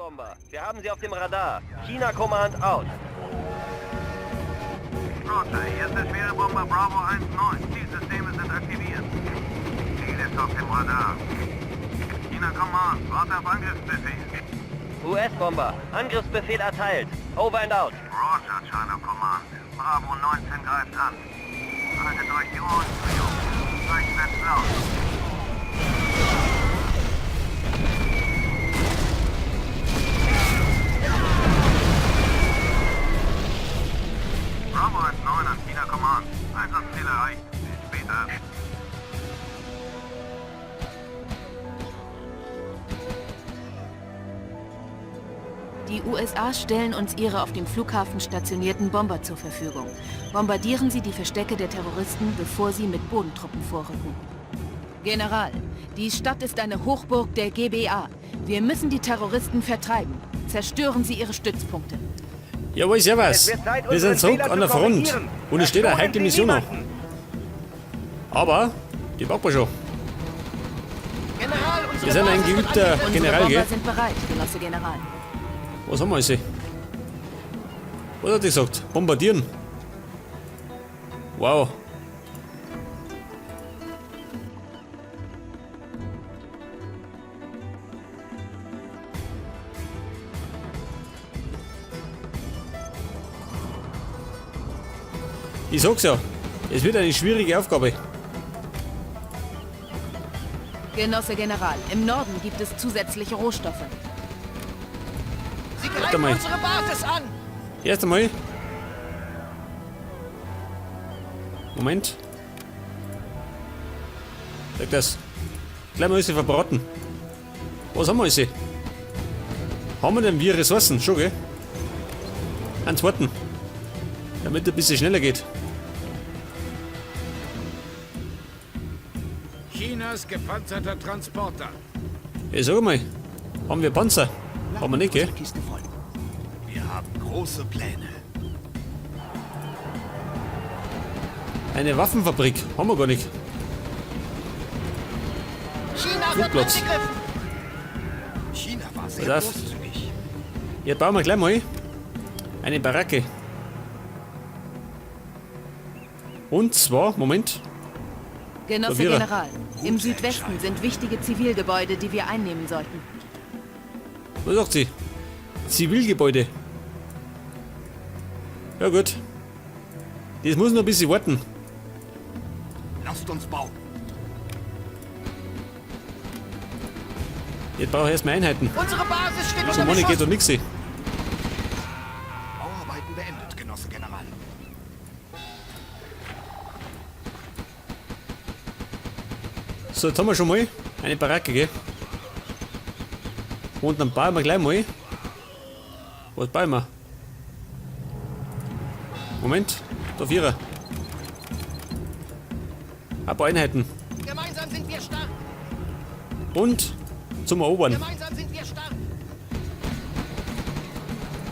US-Bomber. Wir haben sie auf dem Radar. China Command out. Roger, hier ist der schwere Bomber Bravo 1-9. Zielsysteme sind aktiviert. Ziel ist auf dem Radar. China Command, warte auf Angriffsbefehl. US-Bomber. Angriffsbefehl erteilt. Over and out. Roger, China Command. Bravo 19 greift an. Haltet euch die Ohren zu, Jungs. Gleich wird's laut. Bravo 1-9 an China Command. Einsatzziel erreicht. Bis später. Die USA stellen uns ihre auf dem Flughafen stationierten Bomber zur Verfügung. Bombardieren Sie die Verstecke der Terroristen, bevor sie mit Bodentruppen vorrücken. General, die Stadt ist eine Hochburg der GBA. Wir müssen die Terroristen vertreiben. Zerstören Sie ihre Stützpunkte. Jawohl, servus. Es wird Zeit, Wir sind unseren zurück Fehler an der zu Front. korrigieren. Und es steht eine Verschonen heikle Sie Mission noch. niemanden. Aber die packen wir schon. General, unsere Wir sind ein Basis wird geübter angegriffen. Unsere General, Bomber gell? sind bereit, Genosse General. Was haben wir alles? Was hat die gesagt? Bombardieren. Wow. Ich sag's ja, es wird eine schwierige Aufgabe. Genosse General, im Norden gibt es zusätzliche Rohstoffe. Sie Warte greifen mal. unsere Basis an. Erst einmal. Moment. Sag das. Gleich mal alles verbraten. Was haben wir alles? Haben wir denn wir Ressourcen? Schon, gell? Einen zweiten. Damit ein bisschen schneller geht. Chinas gepanzerter Transporter. Ich sag mal, haben wir Panzer? Haben wir nicht, gell? Kiste voll. Wir haben große Pläne. Eine Waffenfabrik. Haben wir gar nicht. China wird Flugplatz. angegriffen. China war sehr Pass auf. großzügig. Hier bauen wir gleich mal eine Baracke. Und zwar, Moment, Genosse Verwirrer. General, im Südwesten sind wichtige Zivilgebäude, die wir einnehmen sollten. was sagt sie? Zivilgebäude. Ja gut. Das muss noch ein bisschen warten. Lasst uns bauen. Jetzt brauche ich erstmal Einheiten. Unsere Basis steht So unter Money geht Beschuss. doch nix. Bauarbeiten beendet, Genosse General. So, jetzt haben wir schon mal eine Baracke, gell? Und dann bauen wir gleich mal. Was bauen wir? Moment, da Vierer. Ein paar Einheiten. Gemeinsam sind wir stark. Und zum Erobern. Gemeinsam sind wir stark.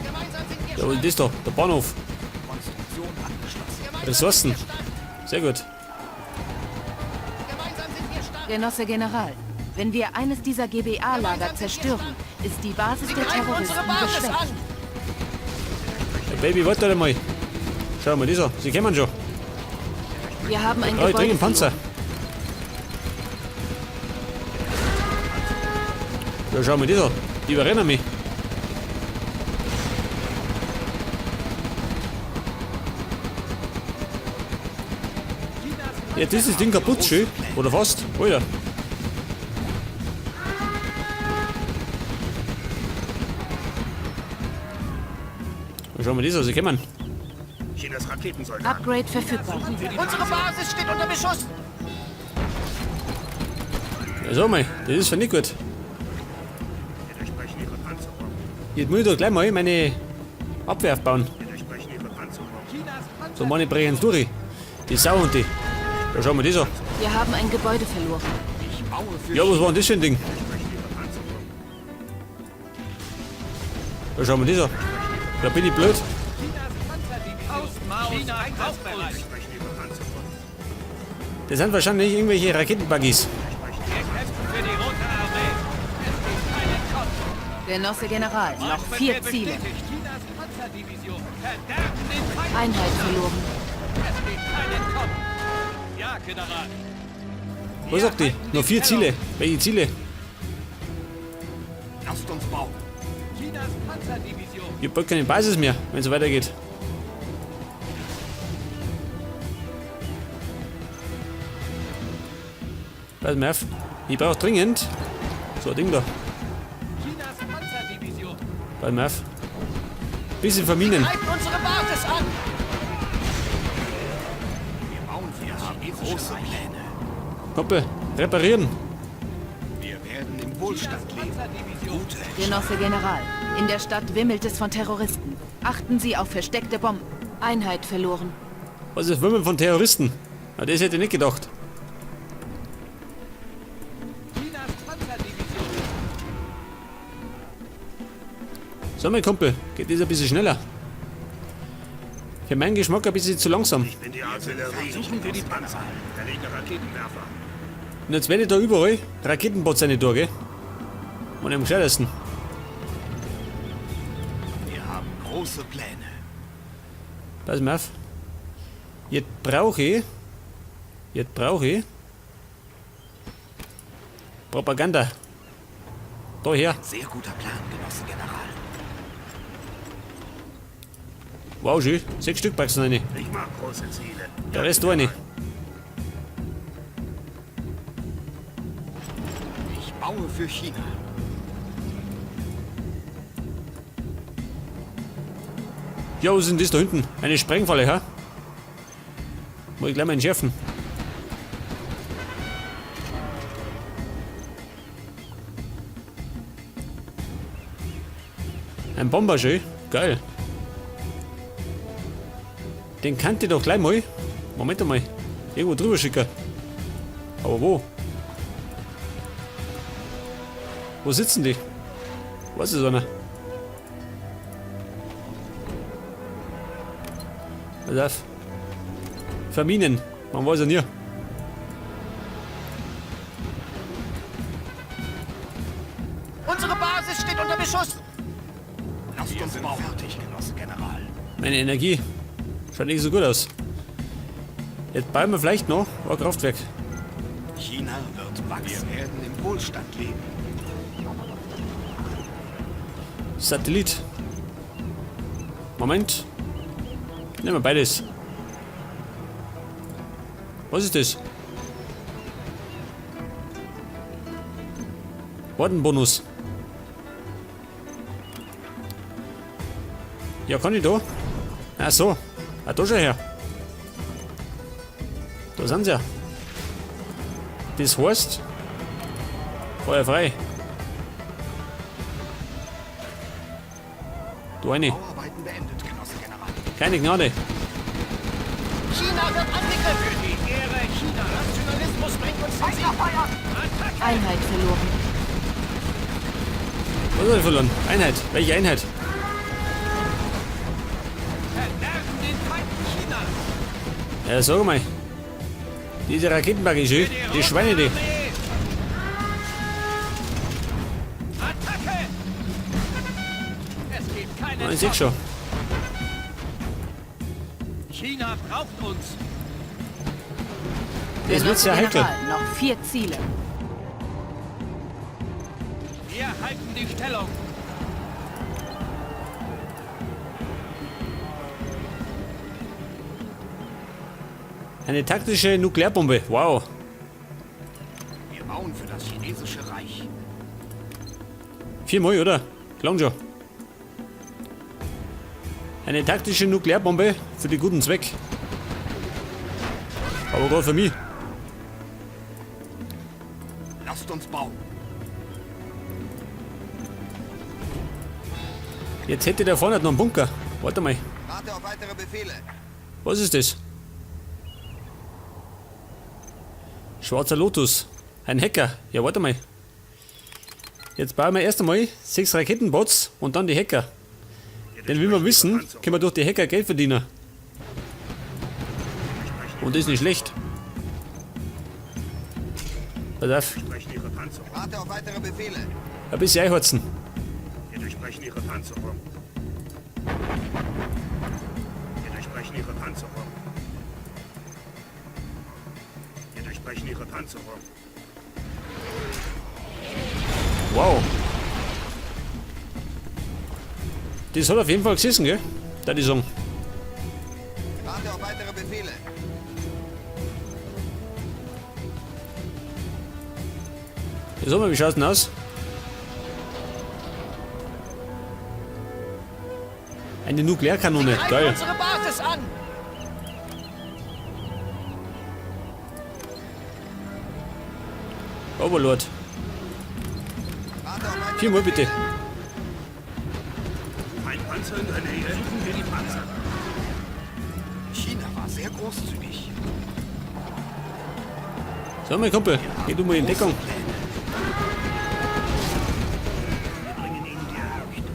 Gemeinsam sind wir Ja, was stark. ist das da? Der Bahnhof. Konstruktion abgeschlossen. Gemeinsam Ressourcen. sind wir stark. Sehr gut. Gemeinsam sind wir stark. Genosse General, wenn wir eines dieser GBA-Lager zerstören, ist die Basis Sie der greifen unsere Terroristen Basis geschwächt. an. Ja, Baby, warte doch mal. Schau mal, das an. Sie kommen schon. Wir haben ein Oh, ich Gebäude dringend Panzer. verloren. Ja, schau mal das an. Die überrennen mich. Ja, das ist das Ding kaputt, schön. Oder fast. Alter. Ja, schau mal das an, sie kommen. Chinas Raketensoldaten. Upgrade verfügbar. Unsere Basis steht unter Beschuss. Ja, sag mal, das ist für nicht gut. Wir durchbrechen ihre Panzerung. Jetzt muss ich doch gleich mal meine Abwehr aufbauen. Wir durchbrechen ihre Panzerung. So, meine brechen durch. Die Sau und die. Ja, schau mal das an. Wir haben ein Gebäude verloren. Ich baue für Ja, was war denn das für ein Ding? Wir durchbrechen ihre Panzerung. Ja, schau mal das an. Da bin ich blöd. China einsatzbereit. Wir durchbrechen ihre Panzerung. Das sind wahrscheinlich irgendwelche Raketenbuggies. Wir kämpfen für die Rote Armee. Es gibt keinen Kopf. Genosse General, noch Marschbefehl 4 Ziele. bestätigt. Chinas Panzerdivision. Verderben den Feind Einheit Chinas. verloren. Es gibt kein Entkommen. Ja, General. Was sagt die? Noch 4 Ziele. Welche Ziele? Lasst uns bauen. Chinas Panzerdivision. Ich hab bald keine Basis mehr, wenn es so weitergeht. Pass mal auf. Ich brauch dringend so ein Ding da. Chinas Panzerdivision. Pass mal auf. Bisschen verminen. Greifen unsere Basis an. Wir bauen für das chinesische Reich. Pläne. Kumpel, reparieren. Wir werden im Wohlstand leben. Panzerdivision. Gute Genosse General, in der Stadt wimmelt es von Terroristen. Achten Sie auf versteckte Bomben. Einheit verloren. Was ist Wimmeln von Terroristen? Na, das hätte ich nicht gedacht. Chinas Panzerdivision. So, mein Kumpel, geht das ein bisschen schneller. Für meinen Geschmack ein bisschen zu langsam. Ich bin die Artillerie. Suchen wir die Panzer. Verlege Raketenwerfer. Und jetzt werde ich da überall Raketenbots rein durch, gell? Und am gescheitesten. Wir haben große Pläne. Pass mal auf. Jetzt brauche ich. Jetzt brauche ich. Propaganda. Da her. Sehr guter Plan, Genosse General. Wow, schön. 6 Stück packst du rein. Ich mag große Ziele. Der Rest da rein. Ich baue für China. Ja, was ist denn das da hinten? Eine Sprengfalle, ha? Muss ich gleich mal entschärfen. Ein Bomber, schön. Geil. Den kann ich doch gleich mal. Moment einmal. Irgendwo drüber schicken. Aber wo? Wo sitzen die? Was ist einer? Pass auf. Verminen. Man weiß ja nie. Unsere Basis steht unter Beschuss. Lasst uns bauen. Fertig, Genosse General. Meine Energie schaut nicht so gut aus. Jetzt bauen wir vielleicht noch ein Kraftwerk. China wird wachsen. Wir werden im Wohlstand leben. Satellit. Moment. Nehmen wir beides. Was ist das? Wartenbonus. Ja, kann ich da? Ach so. Ah, da schon her. Da sind sie ja. Das heißt, Feuer frei. Du eine. Bauarbeiten beendet, Genosse General. Keine Gnade. China wird angegriffen. Für die Ehre Chinas. Nationalismus bringt uns den Sieg. Attacke! Einheit verloren. Was hat er verloren? Einheit. Welche Einheit? Verderben den Feind Chinas. Ja, sag mal. Diese Raketenbagge ist schön. Die Schweine, die. Attacke! Es gibt keinen Ich seh schon. China braucht uns. Das wird sehr heikel. General, noch 4 Ziele. Wir halten die Stellung. Eine taktische Nuklearbombe. Wow. Wir bauen für das chinesische Reich. 4-mal, oder? Klang schon. Eine taktische Nuklearbombe für den guten Zweck. Aber gerade für mich. Lasst uns bauen. Jetzt hätte der vorne noch einen Bunker. Warte mal. Warte auf weitere Befehle. Was ist das? Schwarzer Lotus. Ein Hacker. Ja, warte mal. Jetzt bauen wir erst einmal 6 Raketenbots und dann die Hacker. Denn wie wir wissen, können wir durch die Hacker Geld verdienen. Und das ist nicht schlecht. Pass auf. Warte auf weitere Befehle. Ein bisschen einheizen. durchbrechen ihre Panzerung. Wir durchbrechen ihre Panzerung. Wir durchbrechen ihre Panzerung. Wow. Das hat auf jeden Fall gesessen, gell? Da die sagen. Warte auf weitere Befehle. Jetzt sag mal, wie schaut's denn aus? Eine Nuklearkanone, Sie greifen geil. unsere Basis an. Overlord. Warte auf weitere Viermal bitte. Ein Panzer in der Nähe. Suchen wir die Panzer. China war sehr großzügig. So, mein Kumpel, geh du mal in Deckung. Wir bringen ihnen die Erleuchtung.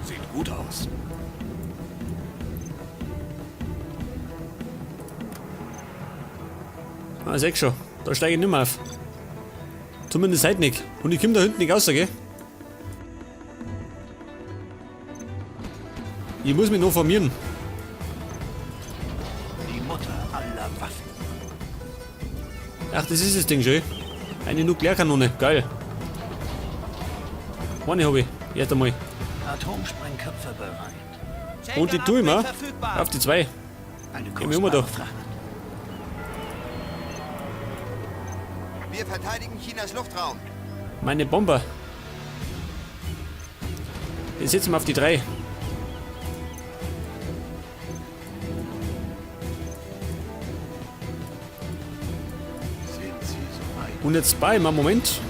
Sieht gut aus. Ah, seh schon. Da steige ich nicht mehr auf. Zumindest heute nicht. Und ich komm da hinten nicht raus, gell? Ich muss mich noch formieren. Die Mutter aller Waffen. Ach, das ist das Ding schon. Eine Nuklearkanone. Geil. Eine hab ich. Erst einmal. Atomsprengköpfe bereit. Und die tue ich mir auf die 2. Eine Geh mir immer da. kostbare Fracht. Wir verteidigen Chinas Luftraum. Meine Bomber. Die setzen wir auf die 3. Sind Sie soweit? Und jetzt bei mal Moment.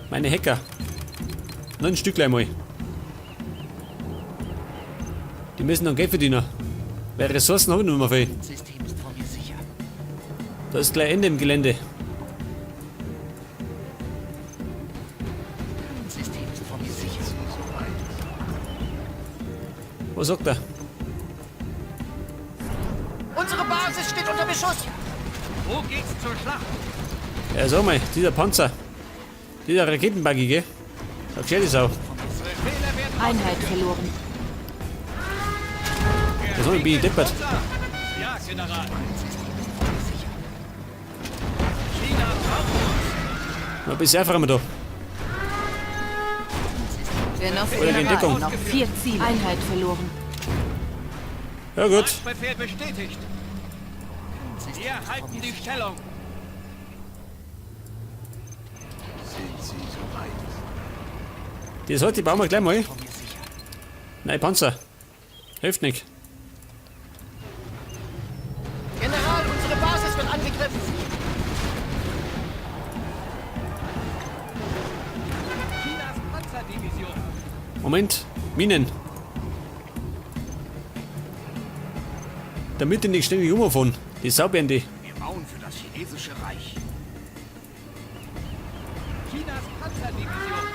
Meine Hacker. 9 Stück gleich mal. Die müssen dann Geld verdienen. Weil Ressourcen habe ich nicht mehr viel. System ist vor mir sicher. Da ist gleich Ende im Gelände. System ist vor mir sicher. Was sagt er? Unsere Basis steht unter Beschuss. Wo geht's zur Schlacht? Ja, sag mal, dieser Panzer. Dieser Raketenbuggy, gell? Da gescheit ist auch. Befehle werden Einheit verloren. Das bin ich deppert. Ja, General. China braucht uns. Mal ein bisschen einfacher da. Dennoch Oder in Deckung. Noch 4 Ziele. Einheit verloren. Ja gut. Befehl bestätigt. Wir halten die Stellung. Sind Sie soweit? Das heute bauen wir gleich mal. Nein, Panzer. Hilft nicht. General, unsere Basis wird angegriffen. Chinas Panzerdivision. Moment. Minen. Damit die nicht ständig rumfahren. Die Saubären die. Wir bauen für das chinesische Reich. Chinas Panzerdivision.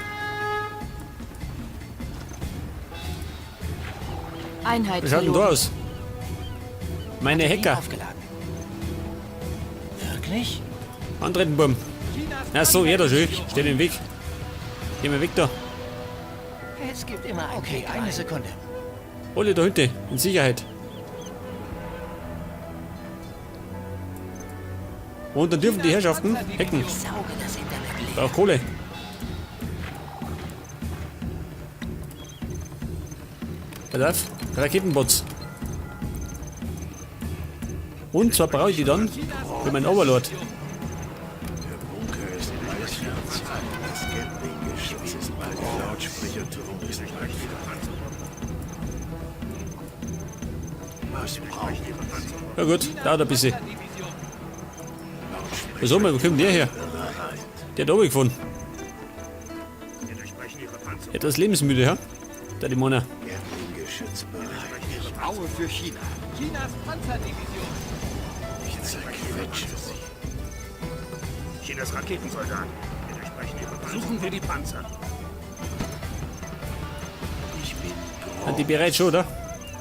Einheit Wie schaut denn da verloren. aus? Meine Hacker. Aufgeladen. Wirklich? Antreten, Buben. Chinas Na so, jeder schön. Steh den Weg. Geh mal weg da. Es gibt immer einen Okay, eine Sekunde. Alle da hinten, in Sicherheit. Und dann dürfen die Herrschaften hacken. Ich sauge das Internet leer. Braucht Kohle. Pass auf, Raketenbots. Und zwar brauche ich die dann für meinen Overlord. Der Bunker ist bald fertig. Das Gatling-Geschütz ist bald. Der Lautsprecherturm ist bald fertig. Was brauchen Sie? Ja gut, dauert ein bisschen. Was haben wir? Wo kommt der her? Der hat runtergefahren. Etwas lebensmüde, ja? Der die Männer. Gatling-Geschütz bereit. Ich baue für China. Chinas Panzerdivision. Ich zerquetsche sie. Chinas Raketensoldaten. Wir durchbrechen ihre Panzer. Suchen wir die Panzer. Ich bin groß. Sind die bereit schon, oder?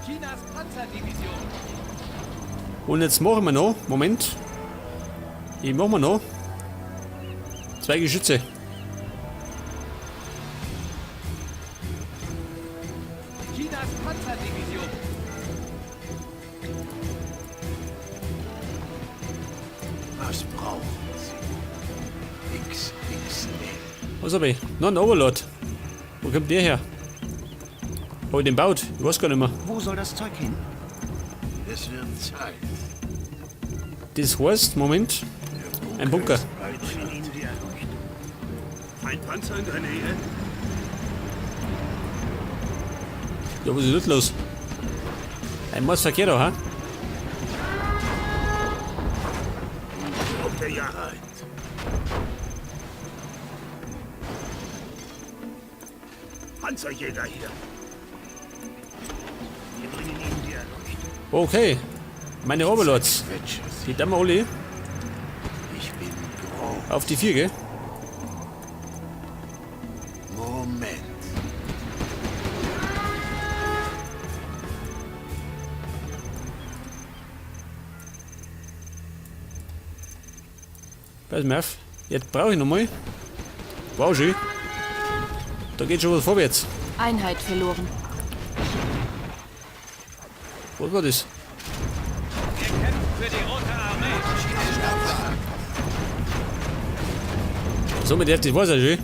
Chinas Panzerdivision. Und jetzt machen wir noch, Moment. Ich mach mal noch 2 Geschütze. Chinas Panzerdivision. Was brauchen Sie? XXL. Was hab ich? Noch ein Overlord. Wo kommt der her? Hab ich den baut? Ich weiß gar nicht mehr. Wo soll das Zeug hin? Es wird Zeit. Das heißt, Moment. Der Ein Bunker. ist bald fertig. Ein Panzer in der Nähe. Ja, was ist dort los? Ein Mordsverkehr da, ha? Auf der Jagd. Panzerjäger hier. Wir bringen Ihnen die Erleuchtung. Okay. Meine Overlords. Quetsche sie. Die Dame alle Ich bin groß. auf die 4, gell? Moment. Pass mal auf. Jetzt brauche ich nochmal. Wow, schön. Da geht schon was vorwärts. Einheit verloren. Was war das? Wir kämpfen für die Rote Armee. Somit das war's ja schon.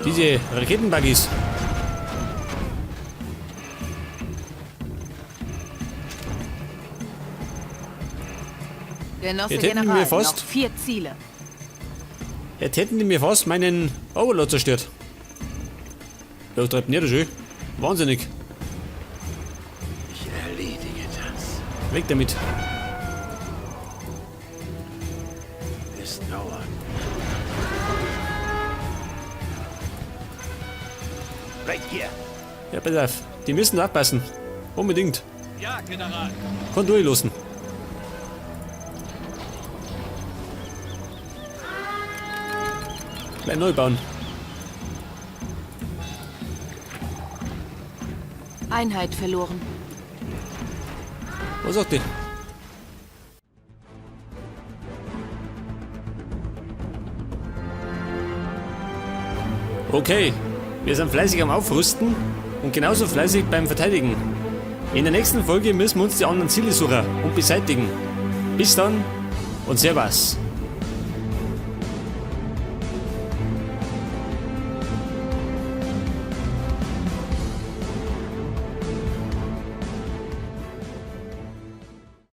Diese Raketenbuggies. Genosse Jetzt hätten wir General, fast- noch 4 Ziele. Jetzt hätten die mir fast meinen Overlord zerstört. Ja, treibt denn der da schon? Wahnsinnig. Ich erledige das. Weg damit. Es dauert. Right here. Ja, pass auf. Die müssen aufpassen. Unbedingt. Ja, General. Kann durchlassen. Gleich neu bauen. Einheit verloren. Was sagt die? Okay, wir sind fleißig am Aufrüsten und genauso fleißig beim Verteidigen. In der nächsten Folge müssen wir uns die anderen Ziele suchen und beseitigen. Bis dann und Servus.